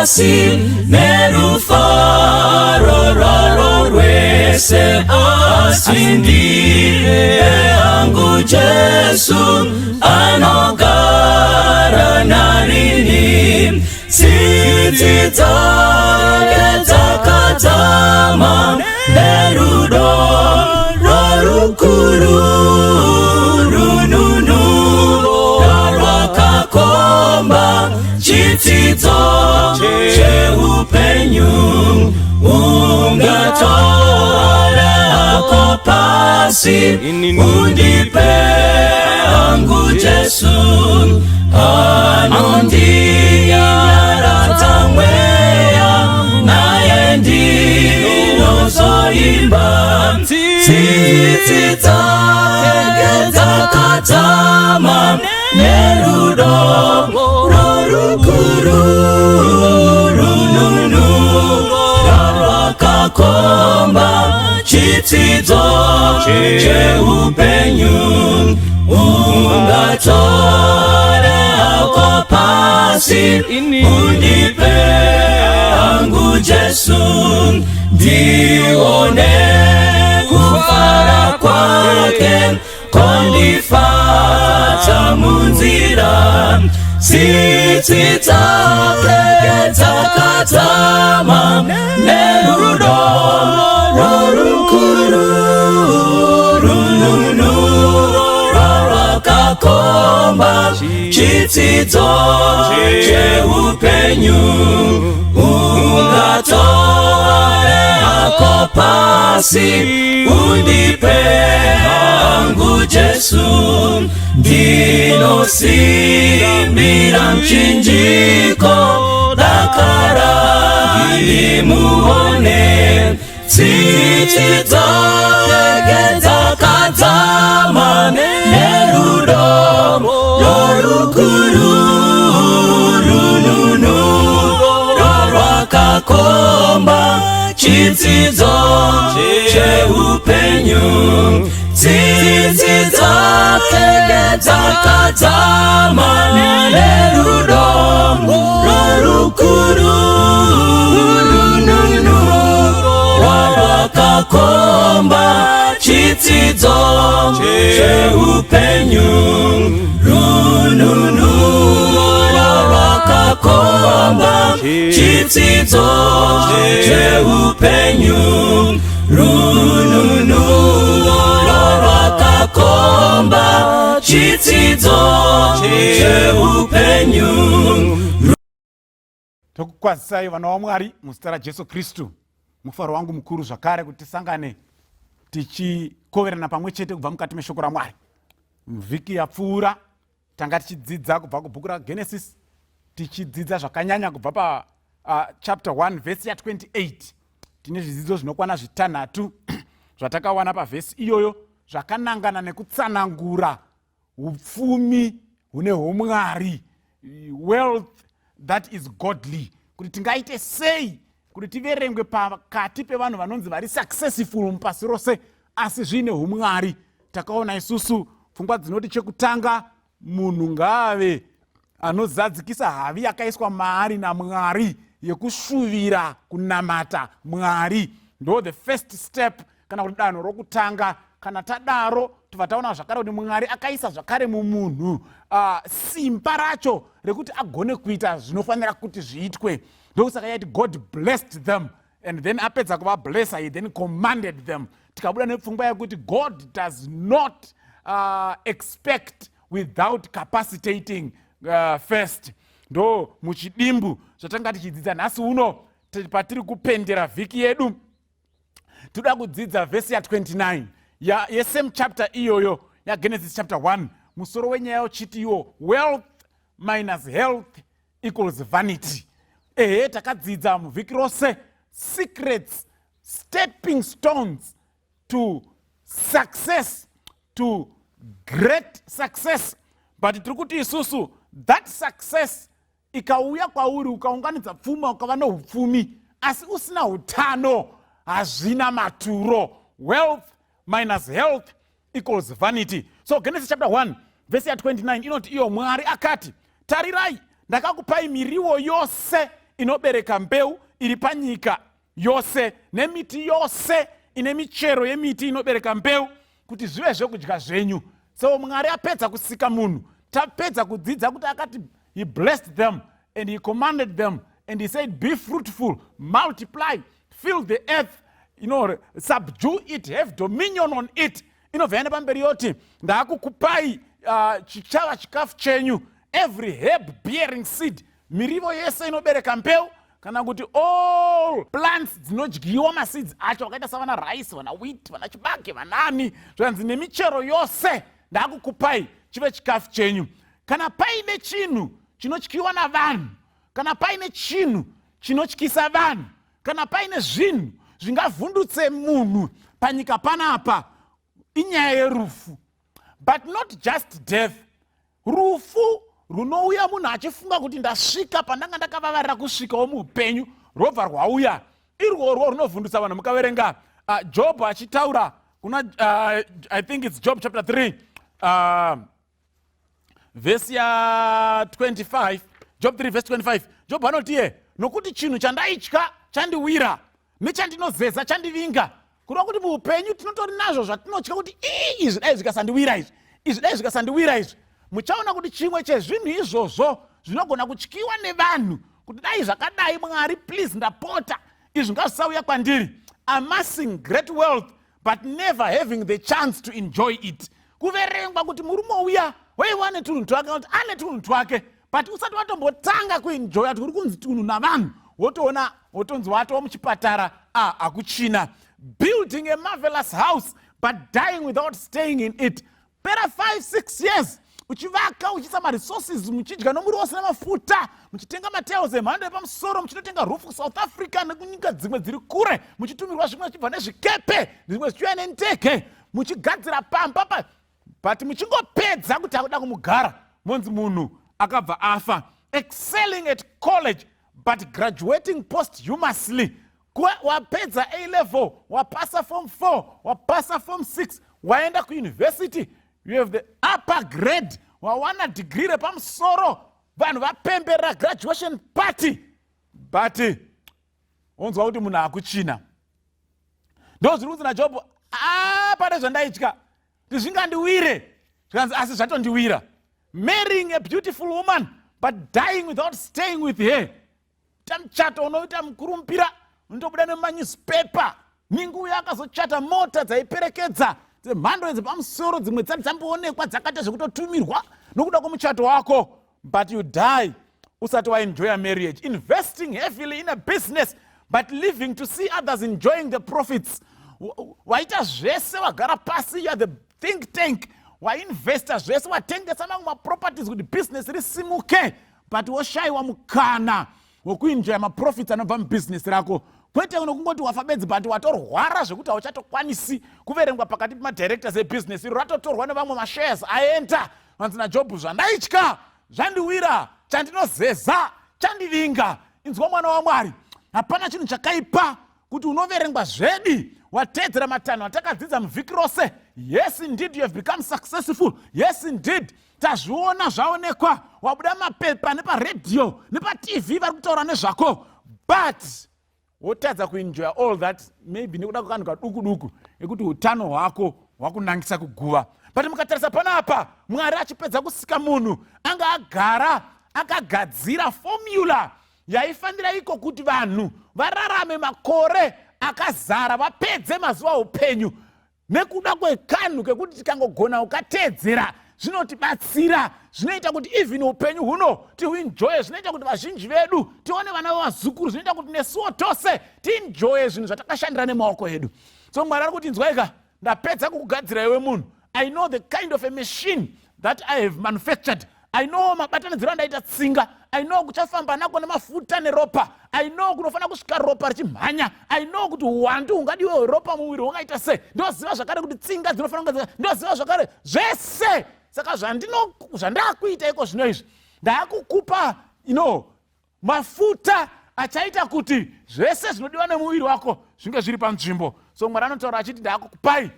Pasi nerufaro rwaro rwese, asi ndiye hangu Jesu anogara narini. Tsitsi dzake dzakadzama nerudo rworukuru, rununuro rwakakomba chitsidzo cheupenyu. Ungatora hako pasi, undipe hangu Jesu anondinyaradza mweya, naye ndinozoimba. Tsitsi dzake dzakadzama nerudo rworukuru, rununuro rwakakomba chitsidzo cheupenyu. Ungatore hako pasi, undipe hangu Jesu, ndione kufara kwake kondifadza munzira. Tsitsi dzake dzakadzama nerudo rworukuru, rununuro rwakakomba chitsidzo cheupenyu. Ungatore hako pasi, undipe hangu Jesu, ndinosimbira muchinjiko dakara ndimuone. Tsitsi dzake dzakadzama nerudo rworukuru, rununuro rwakakomba chitsidzo cheupenyu. Tsitsi dzake dzakadzama nerudo rworukuru, rununuro rwakakomba chitsidzo cheupenyu, rununuro rwakakomba chitsidzo cheupenyu, rununuro rwakakomba chitsidzo cheupenyu. Tokukwazisai, vana vaMwari, muzita raJesu Kristu. Mufaro wangu mukuru zvakare kuti tisangane tichikoverana pamwe chete kubva mukati meshoko raMwari. Vhiki yapfuura tanga tichidzidza kubva kubhuku raGenesis, tichidzidza zvakanyanya kubva pa chapter 1 vhesi ya28. Tine zvidzidzo zvinokwana zvitanhatu zvatakawana pavhesi iyoyo, zvakanangana nekutsanangura upfumi hune humwari, wealth that is godly, kuti tingaite sei kuti tiverengwe pakati pevanhu vanonzi vari successful mupasi rose, asi zviine humwari. Takaona isusu pfungwa dzinoti chekutanga, munhu ngaave anozadzikisa havi yakaiswa maari naMwari yekushuvira kunamata Mwari. Ndo the first step, kana kuti danho rokutanga. Kana tadaro, tobva taona zvakare kuti Mwari akaisa zvakare mumunhu simba racho rekuti agone kuita zvinofanira kuti zviitwe. Ndokusaka yaiti God blessed them, and then apedza kuvablessa, he then commanded them. Tikabuda nepfungwa yekuti God does not expect without capacitating first. Ndo muchidimbu zvatanga tichidzidza. Nhasi uno, patiri kupendera vhiki yedu, toda kudzidza vhesi ya29 yesame chapter iyoyo yaGenesis chapter 1, musoro wenyaya uchiti iwo "Wealth minus health equals vanity". Ehe, takadzidza muvhiki rose secrets, stepping stones to success, to great success, but tiri kuti isusu that success ikauya kwauri, ukaunganidza pfuma, ukava neupfumi, asi usina utano, hazvina maturo. Wealth minus health equals vanity. So Genesis chapter 1 vhesi ya29 inoti iyo, "Mwari akati, tarirai, ndakakupai miriwo yose inobereka mbeu iri panyika yose nemiti yose ine michero yemiti inobereka mbeu kuti zvive zvekudya zvenyu. So Mwari apedza kusika munhu, tapedza kudzidza kuti akati he blessed them and he commanded them and he said, "Be fruitful, multiply, fill the earth, subdue it, have dominion on it." Inobva yaenda pamberi yoti, "Ndaakukupai chichava chikafu chenyu every herb bearing seed," mirivo yese inobereka mbeu, kana kuti all plants dzinodyiwa maseeds acho, vakaita savana rice, vana wheat, vana chibage, vanani. Zvanzi nemichero yose ndaakukupai chive chikafu chenyu. Kana paine chinhu chinotyiwa navanhu, kana paine chinhu chinotyisa vanhu, kana paine zvinhu zvingavhundutse munhu panyika panapa, inyaya yerufu. But not just death, rufu runouya munhu achifunga kuti ndasvika pandanga ndakavavarira kusvikawo muupenyu, rwobva rwauya. Irworwo runovhundutsa vanhu. Mukaverenga Job achitaura kuna I think it's Job chapter 3, vhesi ya25, Job 3 vhesi 25, Job anoti iye, "Nokuti chinhu chandaitya chandiwira, nechandinozeza chandivinga." Kureva kuti muupenyu tinotori nazvo zvatinotya kuti, "Ii, izvi dai zvikasandiwira, izvi, izvi dai zvikasandiwira izvi." Muchaona kuti chimwe chezvinhu izvozvo zvinogona kutyiwa nevanhu kuti dai zvakadai, Mwari, please, ndapota, izvi ngazvisauya kwandiri: amassing great wealth but never having the chance to enjoy it. Kuverengwa kuti murume uya waiva ane tunhu twake, kuti ane tunhu twake, but usati watombotanga kuenjoya kuti uri kunzi tunhu navanhu, wotoona wotonzi watova muchipatara, a hakuchina. Building a marvelous house but dying without staying in it. Pera 5 6 years uchivaka, uchiisa maresources, muchidya nomuriwo usina mafuta, muchitenga matiles emhando yepamusoro, muchinotenga roof kuSouth Africa nekunyika dzimwe dziri kure, muchitumirwa zvimwe zvichibva nezvikepe, zvimwe zvichiuya nendege, muchigadzira pamba pa, but muchingopedza kuti akuda kumugara, monzi munhu akabva afa. Excelling at college but graduating posthumously. Wapedza A level, wapasa form 4, wapasa form 6, waenda kuuniversity, you have the upper grade, wawana degree repamusoro, vanhu vapemberera graduation party, but wonzwa kuti munhu akuchina. Ndo zviri kunzi naJobho, a pane zvandaitya kuti zvingandiwire, zvikanzi asi zvatondiwira. Marrying a beautiful woman but dying without staying with her. Ta muchato unoita mukurumbira, unotobuda nemanewspaper, ningi uyo akazochata, mota dzaiperekedza dzemhando dzepamusoro, dzimwe dzati dzamboonekwa, dzakaita zvekutotumirwa nokuda kwomuchato wako, but you die usati waenjoya marriage. Investing heavily in a business but living to see others enjoying the profits. Waita zvese, wagara pasi, you are the think tank, wainvesta zvese, watengesa mamwe maproperties kuti business risimuke, but woshayiwa mukana wekuenjoya maprofits anobva mubhizinesi rako. Kwete nokungoti wafa bedzi, but watorwara zvekuti hauchatokwanisi kuverengwa pakati pemadirectors ebhizinesi iro, ratotorwa nevamwe, mashares aenda. Vanzi naJobhu, "Zvandaitya zvandiwira, chandinozeza chandivinga." Inzwa, mwana waMwari, hapana chinhu chakaipa kuti unoverengwa zvedi, wateedzera matanho atakadzidza muvhiki rose. Yes, indeed, you have become successful. Yes, indeed, tazviona, zvaonekwa, wabuda mapepa neparedhiyo nepaTV, vari kutaura nezvako, but wotadza kuenjoya all that, maybe nekuda kwekanhu kaduku duku ekuti utano hwako hwakunangisa kuguva. But mukatarisa panapa, Mwari achipedza kusika munhu, anga agara akagadzira formula yaifanira iko kuti vanhu vararame makore akazara, vapedze mazuva upenyu. Nekuda kwekanhu kekuti tikangogona kukateedzera, zvinotibatsira, zvinoita kuti even upenyu huno tihuenjoye, zvinoita kuti vazhinji vedu tione vana vevazukuru, zvinoita kuti nesuwo tose tienjoye zvinhu zvatakashandira nemaoko edu. So Mwari ari kuti, "Inzwaika, ndapedza kukugadzira iwe munhu. I know the kind of a machine that I have manufactured. I know mabatanidziro andaita tsinga. I know kuchafamba nako nemafuta neropa. I know kunofanira kusvika ropa richimhanya. I know kuti uwandu hungadiwe hweropa mumuviri hwakaita sei. Ndoziva zvakare kuti tsinga dzinofanira kunge, ndoziva zvakare zvese. Saka zvandakuita iko zvino izvi, ndaakukupa mafuta achaita kuti zvese zvinodiwa nemuviri wako zvinge zviri panzvimbo." So Mwari anotaura achiti, "Ndaakukupai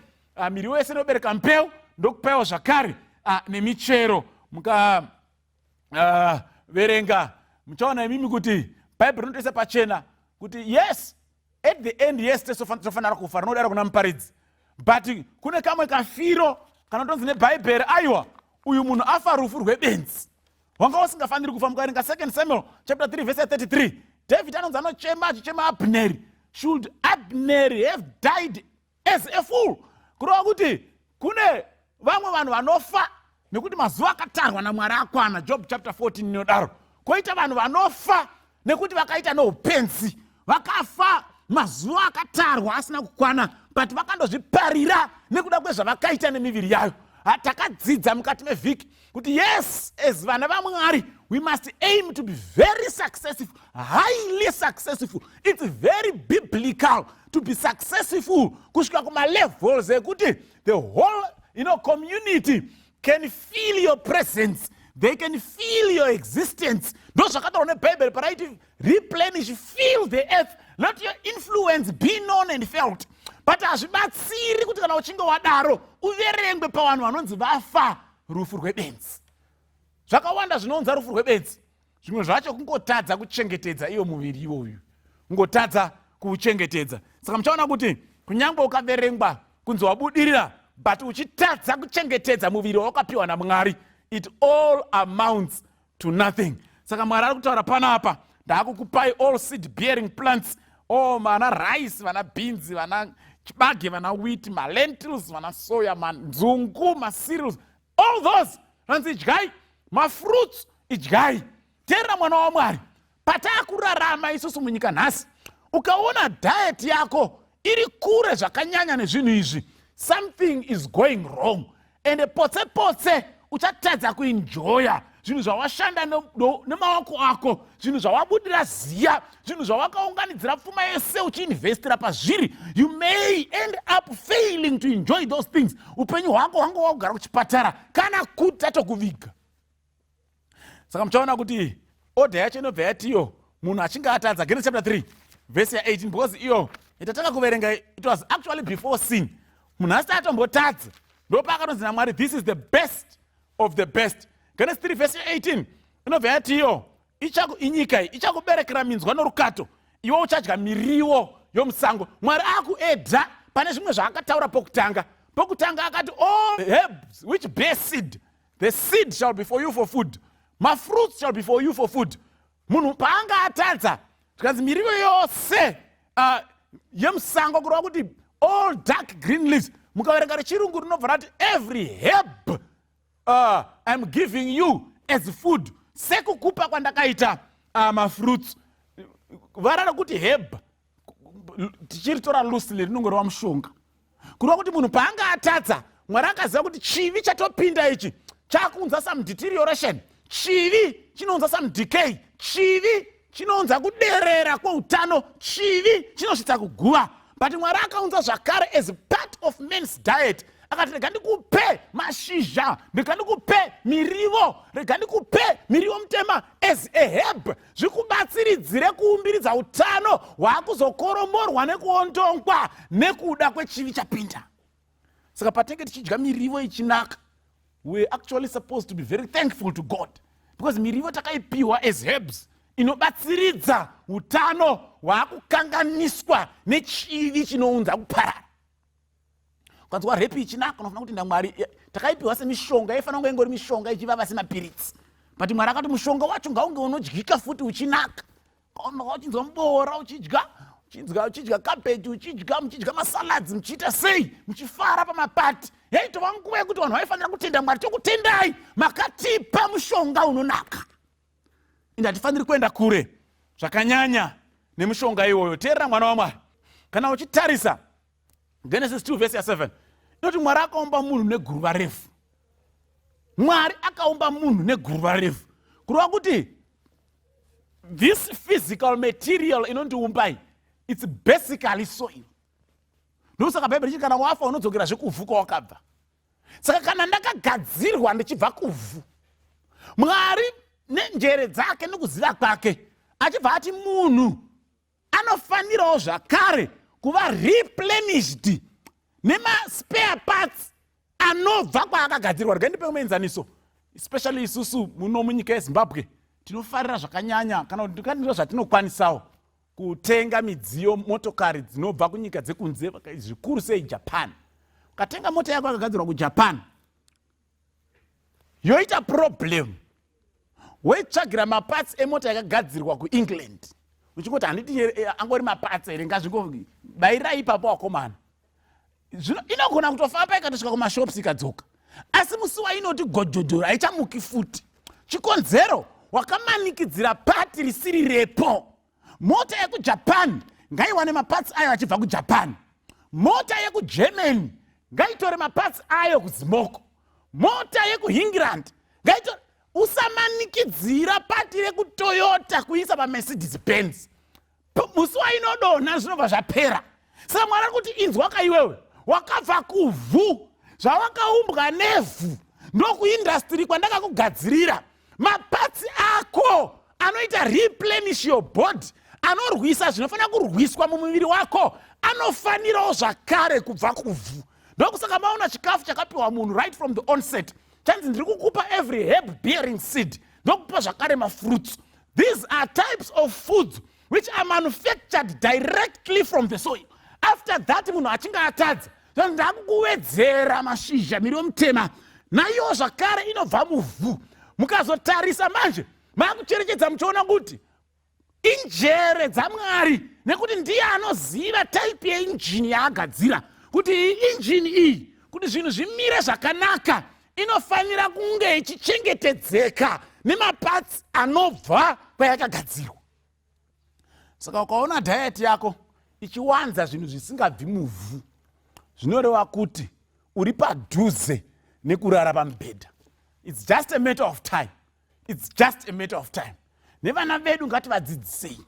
miriwo yese inobereka mbeu, ndokupaiwo zvakare nemichero." Mukaverenga muchaona imimi kuti Bhaibheri rinotoisa pachena kuti yes, at the end, yes, tofanira kufa, rinodaro kuna Muparidzi. But kune kamwe kafiro kanotonzi neBhaibheri, aiwa, uyu munhu afa rufu rwebenzi, wanga usingafaniri kufa. Mukaverenga 2 Samuel chapter 3 verse 33, David anonzi anochema achichema Abneri. Should Abneri have died as a fool? Kureva kuti kune vamwe vanhu vanofa nekuti mazuva akatarwa naMwari akwana, Job chapter 14 inodaro. Kwoita vanhu vanofa nekuti vakaita noupenzi, vakafa mazuva akatarwa asina kukwana, but vakandozviparira nekuda kwezvavakaita nemiviri yayo. Takadzidza mukati mevhiki kuti yes, as vana vaMwari, we must aim to be very successful, highly successful. It's very biblical to be successful kusvika kumalevels ekuti the whole community can feel your presence, they can feel your existence. Ndo zvakataurwa neBhaibheri paraiti, "Replenish, fill the earth, let your influence be known and felt." But hazvibatsiri kuti kana uchinge wadaro uverengwe pavanhu vanonzi vafa rufu rwebenzi. Zvakawanda zvinounza rufu rwebenzi. Zvimwe zvacho kungotadza kuchengetedza iyo muviri iwoyu, kungotadza kuuchengetedza. Saka muchaona kuti kunyange ukaverengwa kunzi wabudirira, but uchitadza kuchengetedza muviri wawakapiwa naMwari, it all amounts to nothing. Saka Mwari ari kutaura panapa, "Ndaakukupai all seed bearing plants, all vana rice, vana beans, vana chibage, vana wheat, malentils, vana soya, manzungu, macereals, all those." Zvanzi idyai mafruits, idyai. Teerera, mwana waMwari, pataakurarama isusu munyika nhasi, ukaona diet yako iri kure zvakanyanya nezvinhu izvi, something is going wrong. Ende potse potse uchatadza kuenjoya zvinhu zvawashanda nemaoko ako, zvinhu zvawabudira ziya, zvinhu zvawakaunganidzira pfuma yese uchiinvestira pazviri. You may end up failing to enjoy those things. Upenyu hwako hwanga wakugara kuchipatara kana kuti atokuviga. Saka muchaona kuti order yacho inobva yatiyo munhu achinge atadza, Genesis chapter 3 vhesi ya18, because iyo itatanga kuverenga, it was actually before sin. Munhu asati atombotadza, ndopaakatonzi naMwari, "This is the best of the best." Genesis 3 vhesi ya18 inobva yatiyo, "Inyika iyi ichakuberekera minzwa norukato, iwe uchadya miriwo yomusango." Mwari akuedha pane zvimwe zvaakataura pokutanga. Pokutanga akati, "All herbs which bear seed, the seed shall be for you for food, mafruits shall be for you for food." Munhu paanga atadza, zvikanzi miriwo yose yemusango, kureva kuti all dark green leaves. Mukaverenga rechirungu rinobva rati, "Every herb I'm giving you as food," sekukupa kwandakaita mafruits. Vara rekuti herb, tichiritora loosely, rinongoreva mushonga. Kureva kuti munhu paanga atadza, Mwari akaziva kuti chivi chatopinda ichi chakuunza some deterioration, chivi chinounza some decay, chivi chinounza kuderera kweutano, chivi chinosvitsa kuguva. But Mwari akaunza zvakare as part of man's diet, akati, "Rega ndikupe mashizha, rega ndikupe mirivo, rega ndikupe mirivo mutema as a herb, zvikubatsiridzire kuumbiridza utano hwaakuzokoromorwa nekuondongwa nekuda kwechivi chapinda." Saka patinenge tichidya mirivo ichinaka, we actually supposed to be very thankful to God, because mirivo takaipiwa as herbs inobatsiridza utano hwaakukanganiswa nechivi chinounza kuparara. Ukanzwa rape ichinaka, unofanira kutenda Mwari. Takaipiwa semishonga, yaifanira kunge ingori mishonga ichivava semapiritsi, but Mwari akati mushonga wacho ngaunge unodyika futi uchinaka. Uchinzwa muboora, uchidya, uchidya, uchidya cabbage, uchidya, muchidya masalads, muchiita sei, muchifara pamapati. Yaitova nguva yekuti vanhu vaifanira kutenda Mwari, "Tokutendai, makatipa mushonga unonaka." Ende hatifaniri kuenda kure zvakanyanya nemushonga iwoyo. Teerera, mwana waMwari, kana uchitarisa Genesis 2 vhesi ya7, inoti Mwari akaumba munhu neguruva refu. Mwari akaumba munhu neguruva refu, kureva kuti this physical material inondiumbai, it's basically soil. Ndosaka Bhaibheri richiti kana wafa unodzokera zvekuvhu kwawakabva. Saka kana ndakagadzirwa ndichibva kuvhu, Mwari nenjere dzake nekuziva kwake achibva ati munhu anofanirawo zvakare kuva replenished nemaspare parts anobva kwaakagadzirwa. Regai ndipe muenzaniso, especially isusu muno munyika yeZimbabwe. Tinofarira zvakanyanya, kana kuti ndiro zvatinokwanisawo kutenga midziyo, motokari dzinobva kunyika dzekunze, zvikuru sei Japan. Ukatenga mota yako yakagadzirwa kuJapan, yoita problem, woitsvagira maparts emota yakagadzirwa kuEngland, uchingoti, "Handiti angori maparts here? Ngazvingobayirai ipapo, wakomana." Zvino inogona kutofamba ikatosvika kumashops, ikadzoka, asi musi wainoti gojojoro, haichamuki futi. Chikonzero, wakamanikidzira part risiri repo. Mota yekuJapan ngaiwane maparts ayo achibva kuJapan. Mota yekuGermany ngaitore maparts ayo kuZimoko. Mota yekuEngland ngaitore. Usamanikidzira part rekuToyota kuisa paMercedes Benz. Musi wainodonha, zvinobva zvapera. Saka Mwari ari kuti, inzwa kaiwewe, wakabva kuvhu, zvawakaumbwa nevhu, ndokuindustry kwandakakugadzirira. Maparts ako anoita replenish your body, anorwisa zvinofanira kurwiswa mumuviri wako, anofanirawo zvakare kubva kuvhu. Ndokusaka maona chikafu chakapiwa munhu right from the onset chanzi, "Ndiri kukupa every herb bearing seed, ndokupa zvakare mafruits." These are types of foods which are manufactured directly from the soil. After that, munhu achinge atadza, ndakukuwedzera mashizha, miriwo mutema, naiyo zvakare inobva muvhu. Mukazotarisa manje, makucherechedza muchiona kuti injere dzaMwari, nekuti ndiye anoziva type yeinjini yaagadzira, kuti iyi injini iyi, kuti zvinhu zvimire zvakanaka, inofanira kunge ichichengetedzeka nemaparts anobva kwayakagadzirwa. Saka ukaona diet yako ichiwanza zvinhu zvisingabvi muvhu, zvinoreva kuti uri padhuze nekurara pamubhedha. It's just a matter of time. It's just a matter of time. Nevana vedu ngativadzidzisei,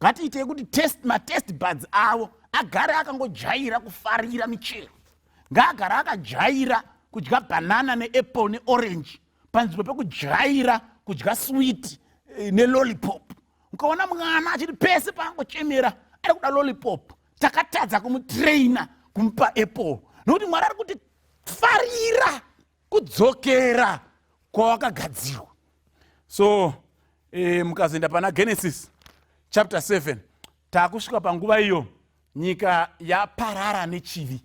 ngatiitei kuti test mataste buds avo agare akangojaira kufarira michero. Ngaagare akajaira kudya banana neapple neorange panzvimbo pekujaira kudya sweet nelollipop. Ukaona mwana achiti pese paangochemera ari kuda lollipop, takatadza kumutraina kumupa apple, nokuti Mwari ari kuti farira kudzokera kwawakagadzirwa. So mukazoenda pana Genesis chapter 7, taakusvika panguva iyo nyika yaparara nechivi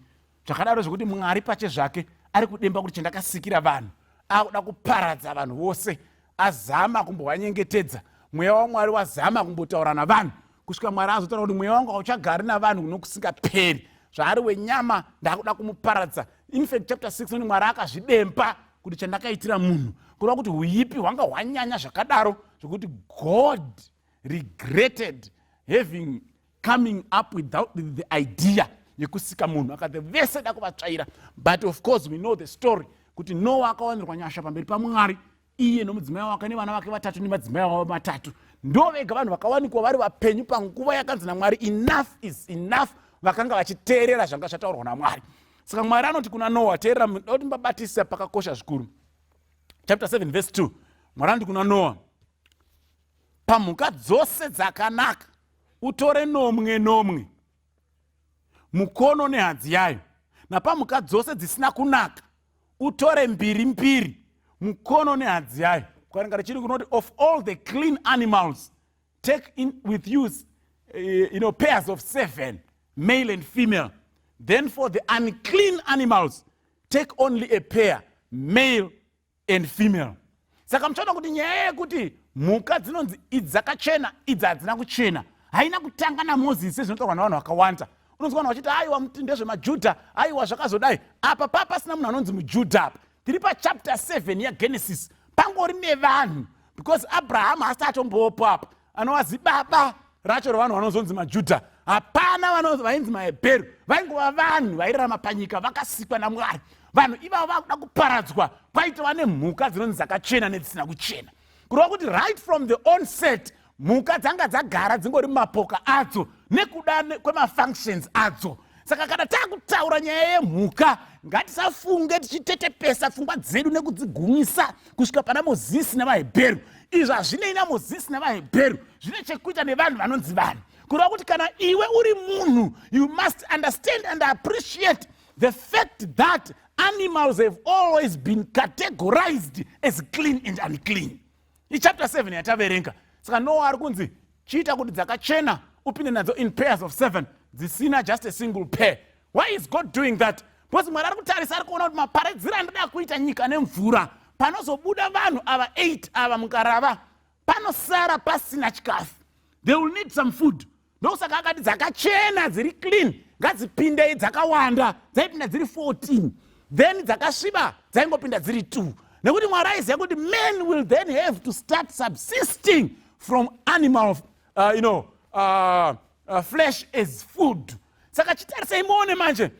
zvakadaro zvekuti Mwari pache zvake ari kudemba kuti chandakasikira vanhu, akuda kuparadza vanhu vose. Azama kumbovanyengetedza, mweya waMwari wazama kumbotaura navanhu, kusvika Mwari azotaura kuti, "Mweya wangu hauchagari navanhu nokusingaperi. Zvaari wenyama, ndakuda kumuparadza." In fact, chapter 6 noti Mwari akazvidemba kuti chandakaitira munhu, kureva kuti uipi hwanga hwanyanya zvakadaro zvokuti God regretted having coming up without the idea yekusika munhu. Akati vese da kuvatsvaira. But of course we know the story, kuti Noa akawanirwa nyasha pamberi paMwari, iye nomudzimai wake nevana vake vatatu nemadzimai vavo matatu. Ndo vega vanhu vakawanikwa vari vapenyu panguva yakanzi naMwari, "Enough is enough." Vakanga vachiteerera zvanga zvataurwa naMwari. Saka Mwari anoti kuna Noa, teerera, kuti mbabatisa pakakosha zvikuru. Chapter 7 verse 2, Mwari anoti kuna Noa, "Pamhuka dzose dzakanaka utore nomwe nomwe, mukono nehadzi yayo, napamhuka dzose dzisina kunaka utore mbiri mbiri, mukono nehadzi yayo." Kuverenga richiri kunoti, "Of all the clean animals take in with you pairs of seven, male and female. Then for the unclean animals take only a pair, male and female." Saka muchaona kuti nyaya yekuti mhuka dzinonzi idzi dzakachena, idzi hadzina kuchena, haina kutanga naMozisi sezvinotaurwa navanhu vakawanda. Unonzwa vanhu vachiti, "Aiwa, ndezvemaJudha, aiwa, zvakazodai." Apa pa pasina munhu anonzi muJudha. Apa tiri pachapter 7 yaGenesis, pangori nevanhu, because Abrahamu asati atombopo apa, anova zibaba racho revanhu vanozonzi maJudha. Hapana vainzi maHebheru, vaingova vanhu vairarama panyika vakasikwa naMwari. Vanhu ivavo vakuda kuparadzwa, kwaitova nemhuka dzinonzi dzakachena nedzisina kuchena, kureva kuti right from the onset mhuka dzanga dzagara dzingori mumapoka adzo nekuda kwemafunctions adzo. Saka kana taakutaura nyaya yemhuka, ngatisafunge tichitetepesa pfungwa dzedu nekudzigumisa kusvika pana Mozisi navaHebheru. Izvi hazvinei naMozisi navaHebheru, zvine chekuita nevanhu vanonzi vanhu, kureva kuti kana iwe uri munhu, you must understand and appreciate the fact that animals have always been categorized as clean and unclean. Ichapter 7 yataverenga. Saka Noa ari kunzi chiita kuti dzakachena upinde nadzo in pairs of 7, dzisina just a single pair. Why is God doing that? Because Mwari ari kutarisa, ari kuona kuti maparadziro andida kuita nyika nemvura, panozobuda vanhu ava 8 ava mukarava, panosara pasina chikafu. They will need some food. Ndokusaka akati dzakachena, dziri clean, ngadzipindei dzakawanda. Dzaipinda dziri 14, then dzakasviba dzaingopinda dziri 2, nekuti Mwari aiziva kuti men will then have to start subsisting from animal flesh as food. Saka chitarisai muone manje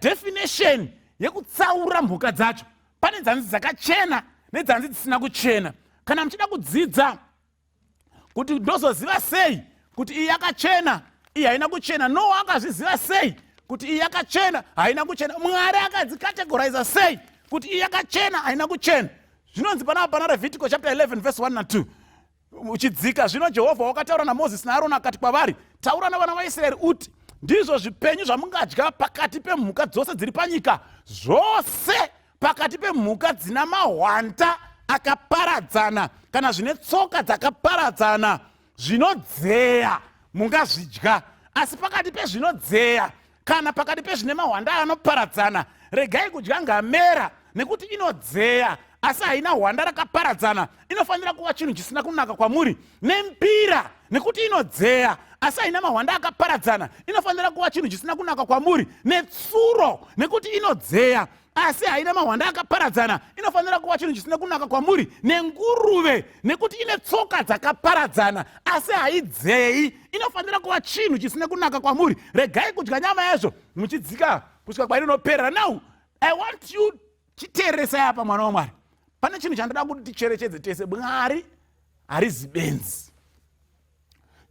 definition yekutsaura mhuka dzacho. Pane dzanzi dzakachena nedzanzi dzisina kuchena. Kana muchida kudzidza kuti ndozoziva sei kuti iyi yakachena, iyi haina kuchena, Noa akazviziva sei kuti iyi yakachena, haina kuchena? Mwari akadzicategoriza sei kuti iyi yakachena, haina kuchena? Zvinonzi panapa pana Levitico chapter 11 verse 1 na2 uchidzika: "Zvino Jehovha wakataura naMozisi naAroni, akati kwavari, 'Taura navana vaIsraeri uti, Ndizvo zvipenyu zvamungadya pakati pemhuka dzose dziri panyika: zvose pakati pemhuka dzina mahwanda akaparadzana kana zvine tsoka dzakaparadzana zvinodzeya, mungazvidya. Asi pakati pezvinodzeya kana pakati pezvine mahwanda anoparadzana, regai kudya ngamera, nekuti inodzeya asi haina hwanda rakaparadzana. Inofanira kuva chinhu chisina kunaka kwamuri. Nembira, nekuti inodzeya asi haina mahwanda akaparadzana. Inofanira kuva chinhu chisina kunaka kwamuri. Netsuro, nekuti inodzeya asi haina mahwanda akaparadzana. Inofanira kuva chinhu chisina kunaka kwamuri. Nenguruve, nekuti ine tsoka dzakaparadzana asi haidzei. Inofanira kuva chinhu chisina kunaka kwamuri. Regai kudya nyama yazvo,'" muchidzika kusvika kwainoperera. Now I want you, chiteereresai apa, mwana waMwari. Pane chinhu chandoda kuti ticherechedze tese. Mwari harizi benzi.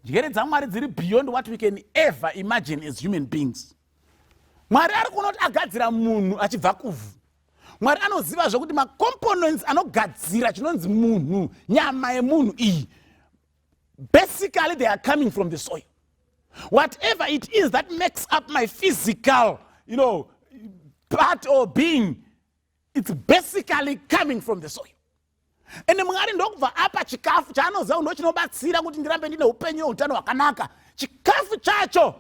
Njere dzaMwari dziri beyond what we can ever imagine as human beings. Mwari ari kuona kuti agadzira munhu achibva kuvhu. Mwari anoziva zvokuti macomponents anogadzira chinonzi munhu, nyama yemunhu iyi, basically they are coming from the soil. Whatever it is that makes up my physical part or being, it's basically coming from the soil. Ende Mwari ndokubva apa chikafu chaanoziva ndo chinobatsira kuti ndirambe ndine upenyu neutano hwakanaka. Chikafu chacho,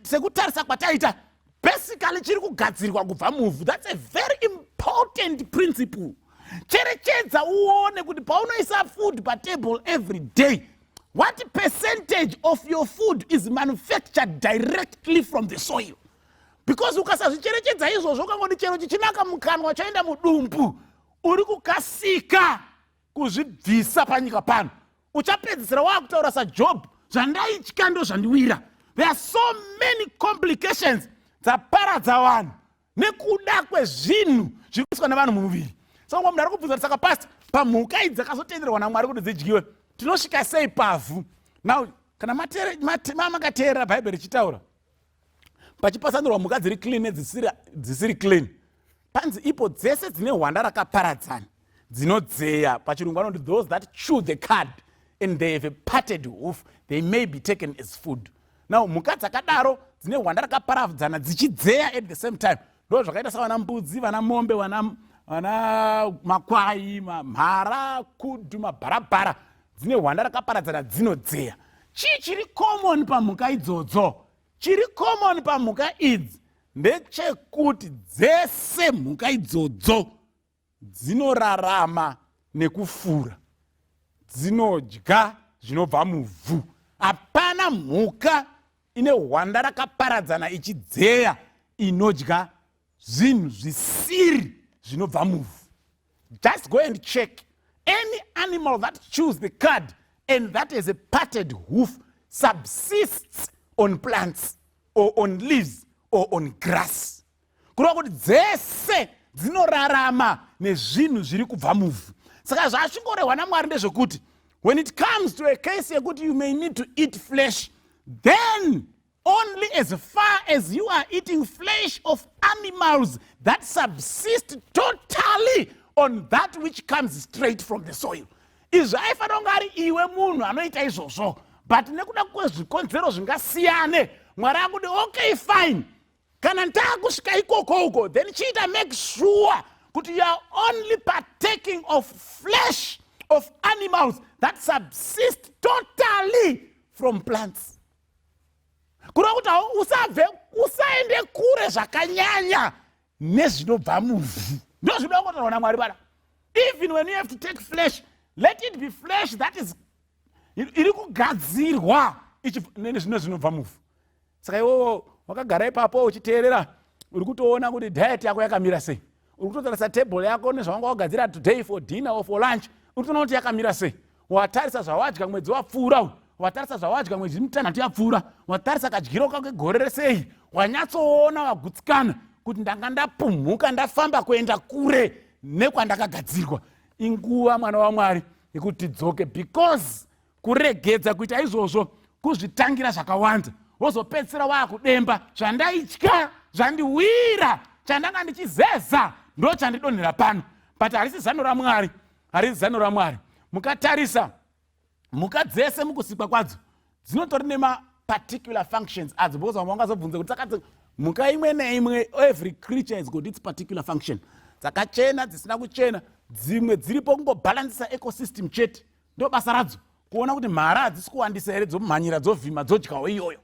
sekutarisa kwataita, basically chiri kugadzirwa kubva muvhu. That's a very important principle. Cherechedza uone kuti paunoisa food patable every day, what percentage of your food is manufactured directly from the soil? Because ukasazvicherechedza izvozvo, ukangoti chero chichinaka mukanwa chaenda mudumbu, uri kukasika kuzvibvisa panyika pano. Uchapedzisira waakutaura saJob, "Zvandaitya ndo zvandiwira." There are so many complications dzaparadza vanhu nekuda kwezvinhu zviri kuiswa nevanhu mumuviri. Saka mumwe munhu ari kubvunza kuti, "Saka pastor, pamhuka idzi dzakazotenderwa naMwari kuti dzidyiwe, tinosvika sei pavhu?" Now kana makateerera Bhaibheri richitaura, pachipatsanurwa mhuka dziri clean nedzisiri clean, panzi ipo dzese dzine hwanda rakaparadzana dzinodzeya, pachirungu vanoti those that chew the cud and they have a parted hoof, they may be taken as food. Now mhuka dzakadaro dzine hwanda rakaparadzana dzichidzeya at the same time, ndo zvakaita savana mbudzi, vana mombe, vana makwai, mhara, kudu, mabharabhara, dzine hwanda rakaparadzana dzinodzeya. Chii chiri common pamhuka idzodzo? Chiri common pamhuka idzi ndechekuti dzese mhuka idzodzo dzinorarama nekufura, dzinodya zvinobva muvhu. Hapana mhuka ine hwanda rakaparadzana ichidzeya inodya zvinhu zvisiri zvinobva muvhu. Just go and check. Any animal that chews the cud and that has a parted hoof subsists on plants or on leaves or on grass. Kureva kuti dzese dzinorarama nezvinhu zviri kubva muvhu. Saka zvachingorehwa naMwari ndezvekuti when it comes to a case yekuti you may need to eat flesh, then only as far as you are eating flesh of animals that subsist totally on that which comes straight from the soil. Izvi aifanira kunge ari iwe munhu anoita izvozvo, but nekuda kwezvikonzero zvingasiyane, Mwari akuti, "Okay, fine, kana ndaakusvika ikoko uko, then chiita make sure kuti you are only partaking of flesh of animals that subsist totally from plants. Kureva kuti usabve, usaende kure zvakanyanya nezvinobva muvhu. Ndo zvinoda kungotaurwa naMwari vana. Even when you have to take flesh, let it be flesh that is iri kugadzirwa nezvino zvinobva muvhu. Saka iwowo wakagara ipapo uchiteerera, uri kutoona kuti diet yako yakamira sei. Uri kutotarisa table yako nezvawanga wagadzira today for dinner or for lunch. Uri kutoona kuti yakamira sei. Watarisa zvawadya mwedzi wapfuura uyu, watarisa zvawadya mwedzi mitanhatu yapfuura, watarisa kadyiro kako kegore resei, wanyatsoona, wagutsikana kuti ndanga ndapumhuka, ndafamba kuenda kure nekwandakagadzirwa. Inguva, mwana waMwari, yekuti tidzoke, because kuregedza kuita izvozvo kuzvitangira zvakawanda. Wozopedzisira waakudemba, "Zvandaitya zvandiwira, chandanga ndichizeza ndo chandidonhera pano." But harisi zano raMwari, harisi zano raMwari. Mukatarisa mhuka dzese mukusikwa kwadzo, dzinotori nemaparticular functions adzo, because vamwe vangazobvunza kuti saka mhuka imwe neimwe, every creature has got its particular function. Dzakachena, dzisina kuchena, dzimwe dziripo kungobhalansisa ecosystem chete, ndo basa radzo, kuona kuti mhara hadzisi kuwandisa here, dzomhanyira, dzovhima, dzodyawo iyoyo.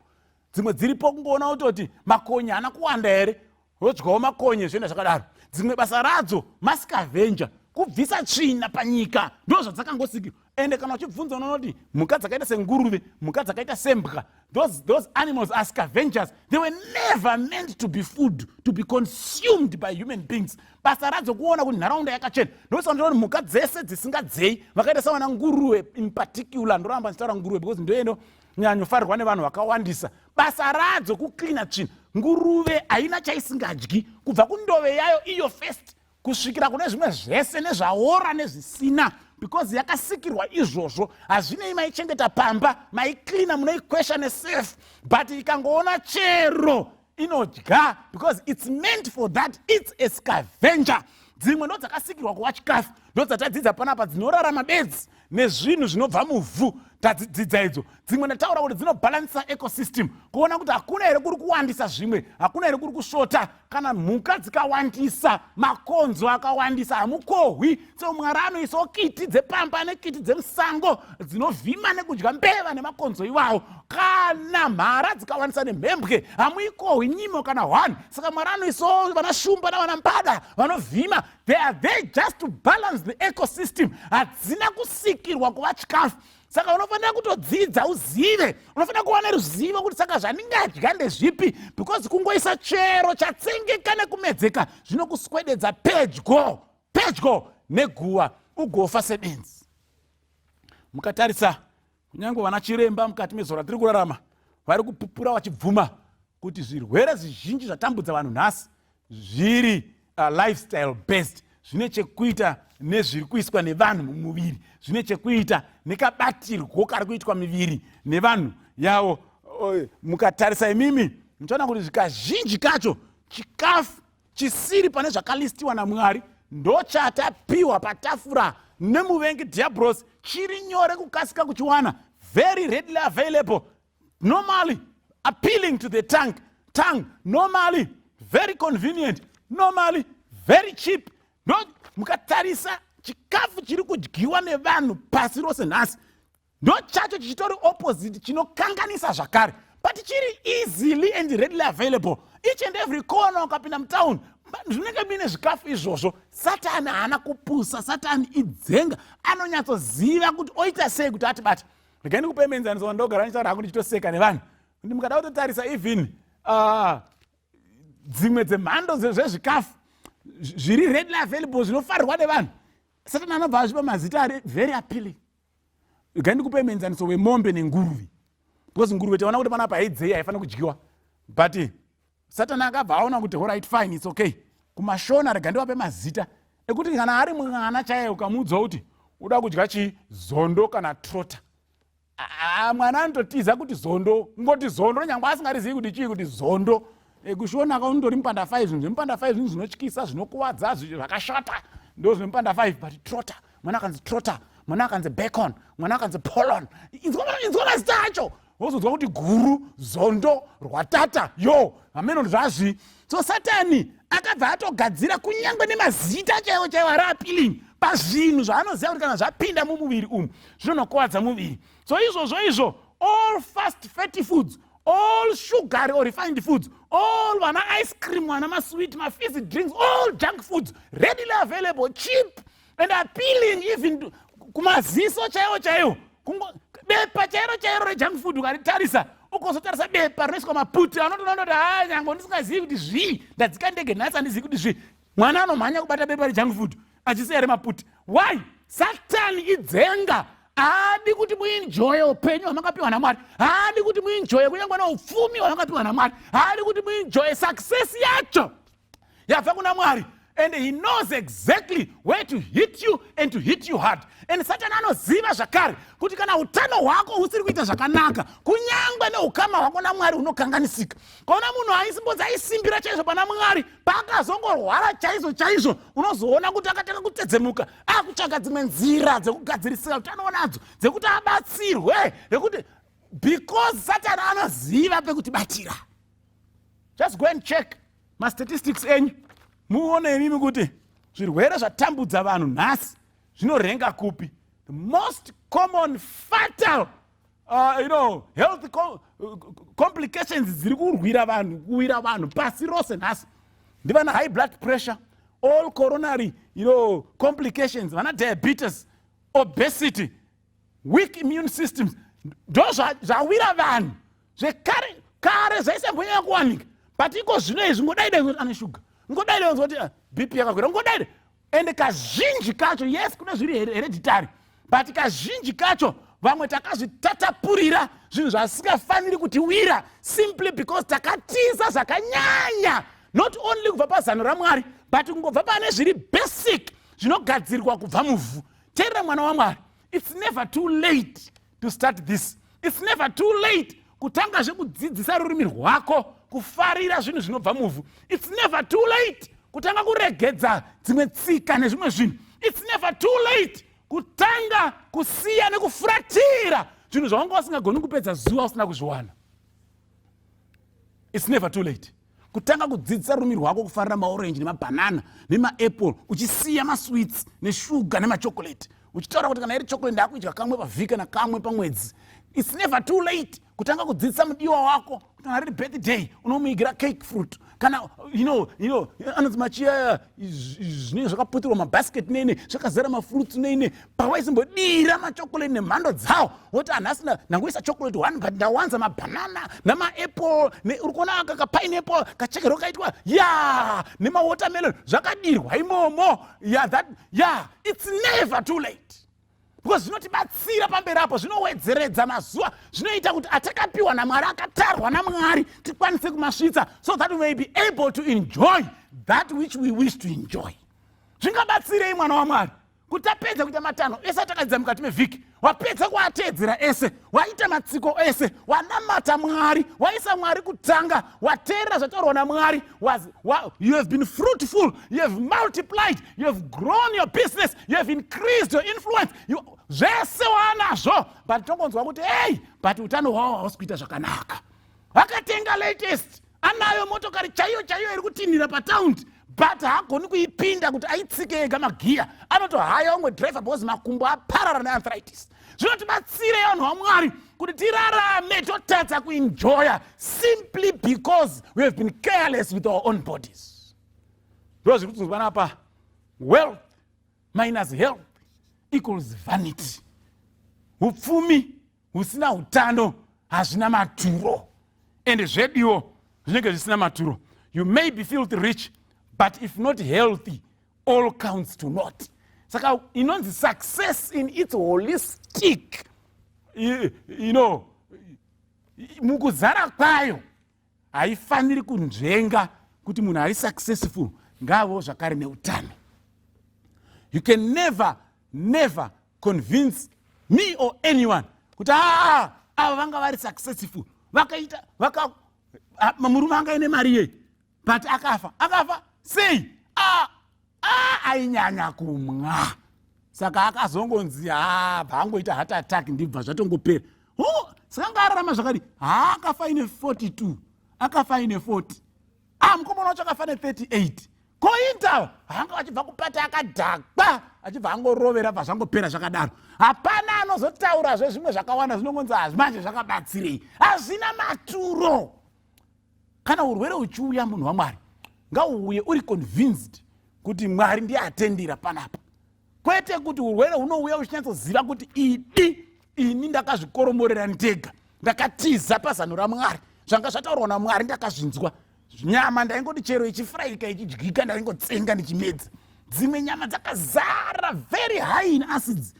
Dzimwe dziripo kungoona kutoti makonye haana kuwanda here, rodyawo makonye, zvoenda zvakadaro. Dzimwe basa radzo mascavenger, kubvisa tsvina panyika, ndo zvadzakangosikirwa. Ende kana uchibvunza, unoona kuti mhuka dzakaita senguruve, mhuka dzakaita sembwa, those animals are scavengers. They were never meant to be food, to be consumed by human beings. Basa radzo kuona kuti nharaunda yakachena. Ndosaka ndinoona mhuka dzese dzisingadzei, vakaita savana nguruve in particular, ndoramba ndichitaura nguruve because ndoendo nyanyofarirwa nevanhu vakawandisa, basa radzo kuklina tsvina. Nguruve haina chaisingadyi, kubva kundove yayo iyo first kusvikira kune zvimwe zvese, nezvaora nezvisina, because yakasikirwa izvozvo. Hazvinei maichengeta pamba, maiklina, munoikwesha nesurf, but ikangoona chero inodya, because it's meant for that. It's a scavenger. Dzimwe ndo dzakasikirwa kuva chikafu, ndo dzatadzidza panapa, dzinorarama bedzi nezvinhu zvinobva muvhu. Tadzidzidza idzo. Dzimwe ndataura kuti dzinobhalansisa ecosystem, kuona kuti hakuna here kuri kuwandisa zvimwe, hakuna here kuri kusvota. Kana mhuka dzikawandisa, makonzo akawandisa, hamukohwi. So Mwari anoisawo kiti dzepamba nekiti dzemusango dzinovhima nekudya mbeva nemakonzo iwawo. Kana mhara dzikawandisa nemhembwe, hamuikohwi nyimo kana 1. Saka Mwari anoisawo vana shumba navana mbada vanovhima. They are there just to balance the ecosystem. Hadzina kusikirwa kuva chikafu. Saka unofanira kutodzidza, uzive, unofanira kuva neruzivo kuti saka zvandingadya ndezvipi, because kungoisa chero chatsengeka nekumedzeka zvinokuswededza pedyo pedyo neguva, ugofa sebenzi. Mukatarisa, kunyange vana chiremba mukati mezuva ratiri kurarama vari kupupura vachibvuma kuti zvirwere zvizhinji zvatambudza vanhu nhasi zviri lifestyle based, zvine chekuita nezviri kuiswa nevanhu mumuviri, zvine chekuita nekabatirwo kari kuitwa miviri nevanhu yavo. Mukatarisa imimi, muchaona kuti zvikazhinji kacho chikafu chisiri pane zvakalistiwa naMwari ndochatapiwa patafura nemuvengi Dhiabros. Chiri nyore kukasika kuchiwana, very readily available, normally appealing to the tongue, normally very convenient, normally very cheap. No, mukatarisa chikafu chiri kudyiwa nevanhu pasi rose nhasi, ndo chacho chichitori opposite, chinokanganisa zvakare, but chiri easily and readily available each and every corner. Ukapinda mutown, zvinenge muine zvikafu izvozvo. Satani haana kupusa, Satani idzenga, anonyatsoziva kuti oita sei kuti atibate. Regai ndikupe muenzaniso wandogara ndichitaura hangu ndichitoseka nevanhu, kuti mukada kutotarisa even dzimwe dzemhando zvezvikafu zviri readily available, zvinofarirwa nevanhu, Satani anobva azvipa mazita ari very appealing. Regai ndikupe muenzaniso wemombe nenguruve, because nguruve taona kuti panapa haidzei, haifaniri kudyiwa, but Satani akabva aona kuti alright, fine, it's okay. Kumashona, rega ndivape mazita ekuti kana ari mwana chaiye, ukamuudza kuti uda kudya chii, zondo kana trotter, mwana anototiza kuti zondo, ngoti zondo, nyange asingarizivi kuti chii, kuti zondo. Kushona kaundori mupanda 5, zvinhu zvemupanda 5, zvinhu zvinotyisa, zvinokuwadza, zvakashata, ndo zvemupanda 5. But trotter, mwana akanzi trotter, mwana akanzi bacon, mwana akanzi polon, inzwa mazita acho, wozonzwa kuti guru, zondo, rwatata, yo hameno zvazvi. So Satani Akabva atogadzira kunyange nemazita chaiwo chaiwo ari appealing pazvinhu zvaanoziva kuti kana zvapinda mumuviri umu zvinonokuvadza muviri. So izvozvo izvo, all fast fatty foods, all sugary or refined foods, all vana ice cream, vana masweet, mafizzy drinks, all junk foods readily available, cheap and appealing even kumaziso chaiwo chaiwo. Bepa chairo chairo rejunk food ukaritarisa, ukozotarisa bepa rinoiswa maputi, anotoona kuti, ha, nyange ndisingazivi kuti zvii, ndadzika ndege nhasi, handizivi kuti zvii. Mwana anomhanya kubata bepa rejunk food achisiya remaputi. Why? Satani idzenga. Haadi kuti muenjoye upenyu hwamakapiwa naMwari. Haadi kuti muenjoye kunyange neupfumi hwamakapiwa naMwari. Haadi kuti muenjoye success yacho yabva kuna Mwari. And he knows exactly where to hit you and to hit you hard. And Satani anoziva zvakare kuti kana utano hwako husiri kuita zvakanaka, kunyange neukama hwako naMwari hunokanganisika. Kaona munhu aisimbonzi aisimbira chaizvo pana Mwari, paakazongorwara chaizvo chaizvo, unozoona kuti akatanga kutedzemuka, akutsvaga dzimwe nzira dzekugadzirisika utano nadzo, dzekuti abatsirwe, nekuti because Satani anoziva pekutibatira. Just go and check mastatistics enyu, muone imimi kuti zvirwere zvatambudza vanhu nhasi zvinorenga kupi. The most common fatal health complications dziri kurwira vanhu, kuwira vanhu pasi rose nhasi ndivana high blood pressure, all coronary complications, vana diabetes, obesity, weak immune systems. Ndo zvawira vanhu. Zvekare kare zvaisambonyanya kuwanika, but iko zvino izvi ngodai dai ane shuga, ngodai dai kuti BP yakakwira, ngodai. Ende kazhinji kacho, yes, kune zviri hereditary, but kazhinji kacho vamwe takazvitatapurira zvinhu zvasingafaniri kutiwira simply because takatiza zvakanyanya, not only kubva pazano raMwari, but kungobva pane zviri basic zvinogadzirwa kubva muvhu. Teerera, mwana waMwari, it's never too late to start this. It's never too late kutanga zvekudzidzisa rurimi rwako kufarira zvinhu zvinobva muvhu. It's never too late kutanga kuregedza dzimwe tsika nezvimwe zvinhu. It's never too late kutanga kusiya nekufuratira zvinhu zvawanga usingagoni kupedza zuva usina kuzviwana. It's never too late kutanga kudzidzisa rurimi rwako kufarira maorenji nemabhanana nemaapple, uchisiya masweets neshuga nemachocolate, uchitaura kuti kana iri chocolate ndakuidya kamwe pavhiki kana kamwe pamwedzi. It's never too late kutanga kudzidzisa mudiwa wako kuti kana riri birthday unomuigira cake, fruit, kana anonzi machiya zvinenge zvakaputirwa, mabasket neine zvakazara mafruits neine pawaisimbodira machocolate nemhando dzawo, woti hanhasi ndangoisa chocolate one, but ndawanza mabhanana namaapple. Uri kuona kapineapple kachekerwa kaitwa ya nemawatermelon zvakadirwa imomo ya that ya. It's never too late because zvinotibatsira pamberi apo, zvinowedzeredza mazuva, zvinoita kuti atakapiwa naMwari, akatarwa naMwari, tikwanise kumasvitsa so that we may be able to enjoy that which we wish to enjoy. Zvingabatsirei, mwana waMwari, kuti tapedza kuita matanho ese atakadzidza mukati mevhiki, wapedza kuateedzera ese, waita matsiko ese, wanamata Mwari, waisa Mwari kutanga, wateerera zvataurwa naMwari, you have been fruitful, you have multiplied, you have grown your business, you have increased your influence, zvese waanazvo, but tongonzwa kuti, "Ei, but utano hwavo hausi kuita zvakanaka." Vakatenga latest, anayo motokari chaiyo chaiyo iri kutinhira pataundi, but haagoni kuipinda kuti aitsike ega magiya, anotohaya umwe driver because makumbo aparara nearthritis. Zvinotibatsire, vanhu vaMwari, kuti tirarame totadza kuenjoya simply because we have been careless with our own bodies? Ndo zviri kutinzwa panapa: wealth minus health equals vanity. Upfumi husina utano hazvina maturo, ende zvediwo zvinenge zvisina maturo. You may be filthy rich, but if not healthy, all counts to naught. Saka inonzi success in its holistic mukuzara kwayo haifaniri kunzvenga kuti munhu ari successful ngavo zvakare neutano. You can never, never convince me or anyone kuti aa, ava vanga vari successful, vakaita vaka murume anga ine mari yei, but akafa. Akafa sei? Ainyanya kumwa, saka akazongonzi ha, bva angoita heart attack, ndibva zvatongopera. Saka anga ararama zvakadi? Ha, akafa ine 42, akafa ine 40. Ah, mukomana wacho akafa ne38. Kointa hanga achibva kupata akadhakwa, achibva angorovera, bva zvangopera zvakadaro. Hapana anozotaurazve zvimwe zvakawanda zvinongonzi hazvimanje zvakabatsirei, hazvina maturo. Kana urwere huchiuya, munhu waMwari, ngauuye uri convinced kuti Mwari ndiye atendera panapa, kwete kuti urwere hunouya uchinyatsoziva kuti idi ini ndakazvikoromorera ndega, ndakatiza pazano raMwari, zvanga zvataurwa naMwari ndakazvinzwa. Nyama ndaingoti chero ichifuraika ichidyika, ndaingotsenga ndichimedza. Dzimwe nyama dzakazara very high in acids,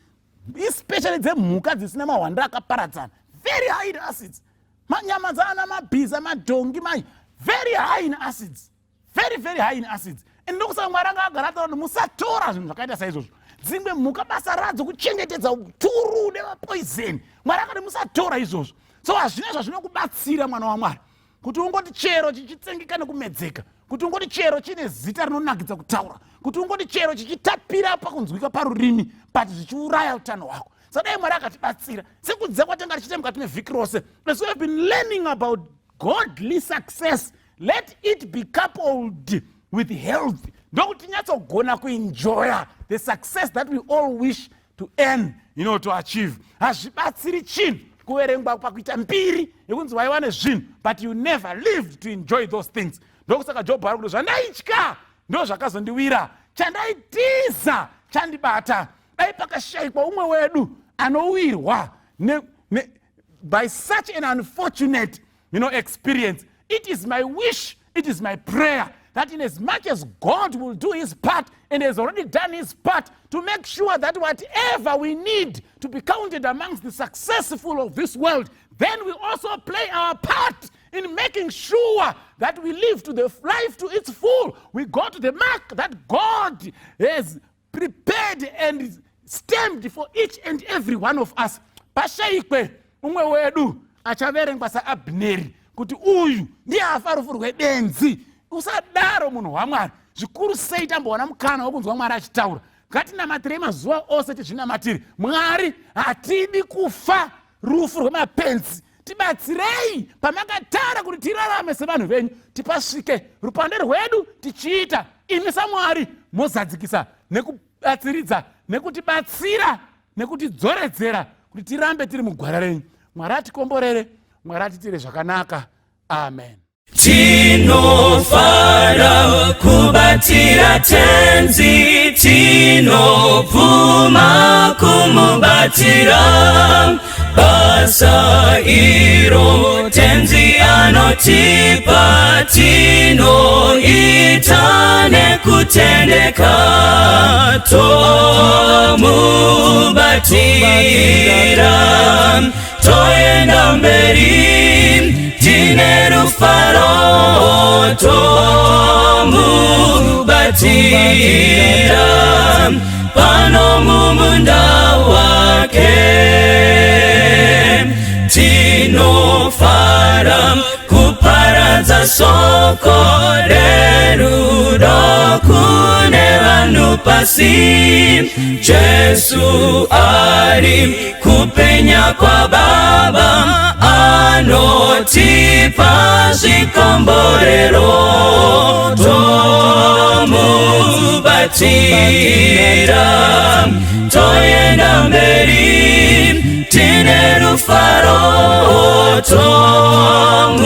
especially dzemhuka dzisina mahwanda akaparadzana, very high in acids. Manyama dzaana mabhiza, madhongi mai, very high in acids, very very high in acids. And ndokusaka Mwari anga agara ataura kuti musatora zvinhu zvakaita saizvozvo. Dzimwe mhuka basa radzo kuchengetedza uturu nemapoison. Mwari akati musatora izvozvo. So hazvina zvazvinokubatsira, mwana waMwari, kuti ungoti chero chichitsengeka nekumedzeka, kuti ungoti chero chine zita rinonakidza kutaura, kuti ungoti chero chichitapira pakunzwika parurimi, but zvichiuraya utano hwako. Sadai Mwari akatibatsira sekudzidza kwatenga tichiita mukati mevhiki rose, as we have been learning about godly success, let it be coupled with health, ndokuti tinyatsogona kuenjoya the success that we all wish to earn, to achieve. Hazvibatsiri chinhu kuverengwa pakuita mbiri yekunzi waiwa nezvinhu, but you never lived to enjoy those things. Ndokusaka Jobho ari kuti, "Zvandaitya ndo zvakazondiwira, chandaitiza chandibata." Dai pakashayikwa umwe wedu anowirwa by such an unfortunate experience. It is my wish, it is my prayer that in as much as God will do his part and has already done his part to make sure that whatever we need to be counted amongst the successful of this world, then we also play our part in making sure that we live to the life to its full. We go to the mark that God has prepared and stamped for each and every one of us. Pashayikwe umwe wedu achaverengwa saAbhineri kuti uyu ndiye afa rufu rwebenzi. Usadaro, munhu waMwari. Zvikuru sei tambowana mukana wekunzwa Mwari achitaura, ngatinamatirei mazuva ose, tizvinamatire. Mwari, hatidi kufa rufu rwemapenzi. Tibatsirei pamakatara kuti tirarame sevanhu venyu, tipasvike rupande rwedu tichiita. Imi saMwari mozadzikisa nekubatsiridza, nekutibatsira, nekutidzoredzera kuti tirambe tiri mugwara renyu. Mwari atikomborere, Mwari atitire zvakanaka. Amen. Tinofara kubatira Tenzi, tinobvuma kumubatira. Basa iro Tenzi anotipa tinoita nekutendeka. Tomubatira, toenda mberi tine rufaro. Tomubatira pano mumunda wake. Tinofara kuparadza soko rerudo kune vanhu pasi. Jesu ari kupenya kwaBaba, anotipa zvikomborero. Tomubatira, toenda mberi tine rufaro. Tomubatira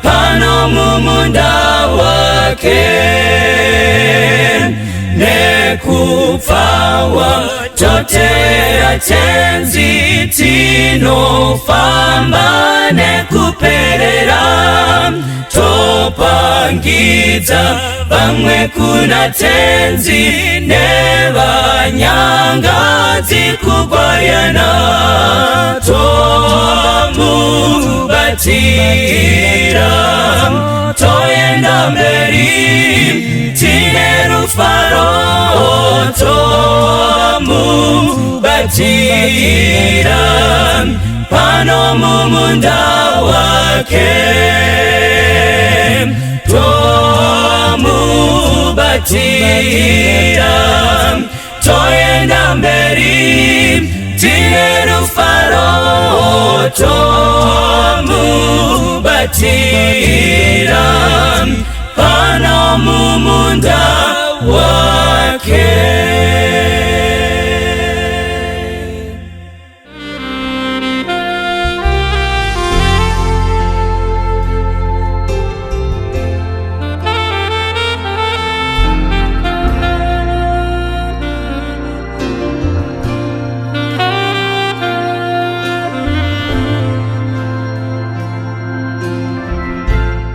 pano mumunda wake. Nekupfawa totera Tenzi, tinofamba nekuperera. Topangidza vamwe kuna Tenzi, nevanyangadzi kugwayana. Tomubatira, toenda mberi tine rufaro. Tomubatira pano mumunda wake. Tomubatira, toenda mberi tine rufaro. Tokumbatira pano mumunda wake.